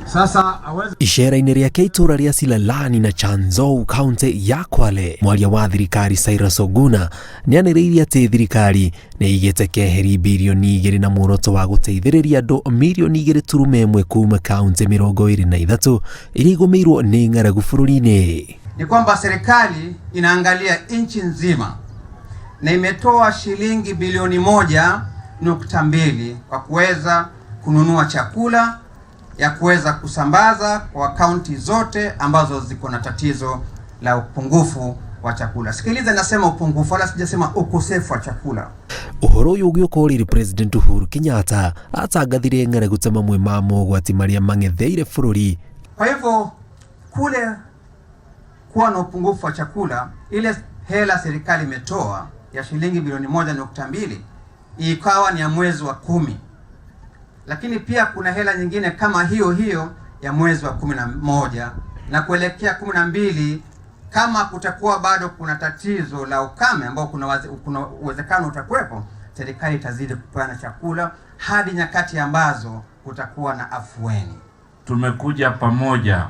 Sasa aweze Icera-inĩ rĩake itũra rĩa Silalani na Chanzou kaunti ya Kwale, mwaria wa thirikari Cyrus Oguna nĩanĩrĩire atĩ thirikari nĩ ĩigĩte keheri birioni 2 na muoroto wa gũteithĩrĩria andũ mirioni 2.1 kuma kaunti 23 iria igũmĩirwo nĩ ng'aragu bũrũri-inĩ. Ni kwamba serikali inaangalia nchi nzima na imetoa shilingi bilioni 1.2 kwa kuweza kununua chakula ya kuweza kusambaza kwa kaunti zote ambazo ziko na tatizo la upungufu wa chakula. Sikiliza, nasema upungufu, wala sijasema ukosefu wa chakula. Ũhoro ũyũ ũgĩũka o rĩrĩ President Uhuru Kenyatta atangathire ng'aragu ta mamwe ma mogwati marĩa mang'etheire bũrũri. Kwa hivyo kule kuwa na upungufu wa chakula, ile hela serikali imetoa ya shilingi bilioni 1.2 ikawa ni ya mwezi wa 10, lakini pia kuna hela nyingine kama hiyo hiyo ya mwezi wa 11 na kuelekea 12, kama kutakuwa bado kuna tatizo la ukame ambao kuna uwezekano utakuwepo, serikali itazidi kupeana chakula hadi nyakati ambazo kutakuwa na afueni. Tumekuja pamoja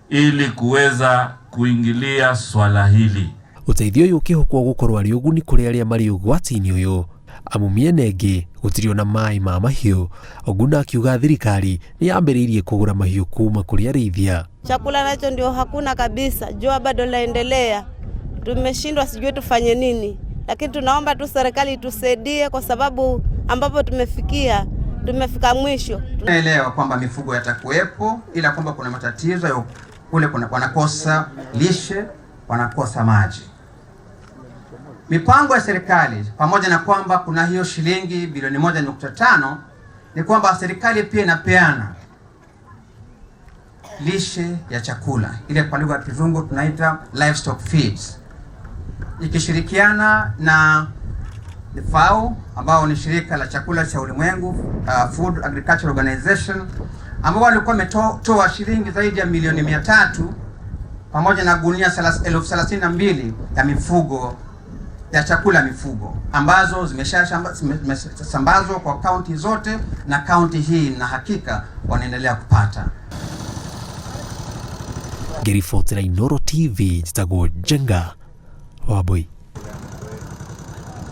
ili kuweza kuingilia swala hili. Ũteithio ũyũ ũkĩhokwo gũkorwo arĩ ũguni kũrĩ arĩa marĩ ũgwati-inĩ ũyũ, amu mĩena ĩngĩ gũtirĩ ona maĩ ma mahiũ. Oguna akiuga thirikari nĩ yambĩrĩirie kũgũra mahiũ kuma kũrĩ arĩithia. Chakula nacho ndio hakuna kabisa, jua bado laendelea, tumeshindwa, sijui tufanye nini, lakini tunaomba tu serikali itusaidie kwa sababu ambapo tumefikia, tumefika mwisho. Tunaelewa kwamba mifugo yatakuwepo, ila kwamba kuna matatizo ya kule, kuna wanakosa lishe, wanakosa maji. Mipango ya serikali, pamoja na kwamba kuna hiyo shilingi bilioni 1.5, ni kwamba serikali pia inapeana lishe ya chakula ile kwa lugha ya Kizungu tunaita livestock feeds, ikishirikiana na FAO ambao ni shirika la chakula cha ulimwengu, Food Agriculture Organization, ambao walikuwa wametoa shilingi zaidi ya milioni 300 pamoja na gunia 32,000 ya mifugo ya chakula mifugo ambazo zimeshasambazwa kwa kaunti zote, na kaunti hii na hakika wanaendelea kupata. Ngĩribotera Inooro TV, njĩtagwo Njenga Wambui.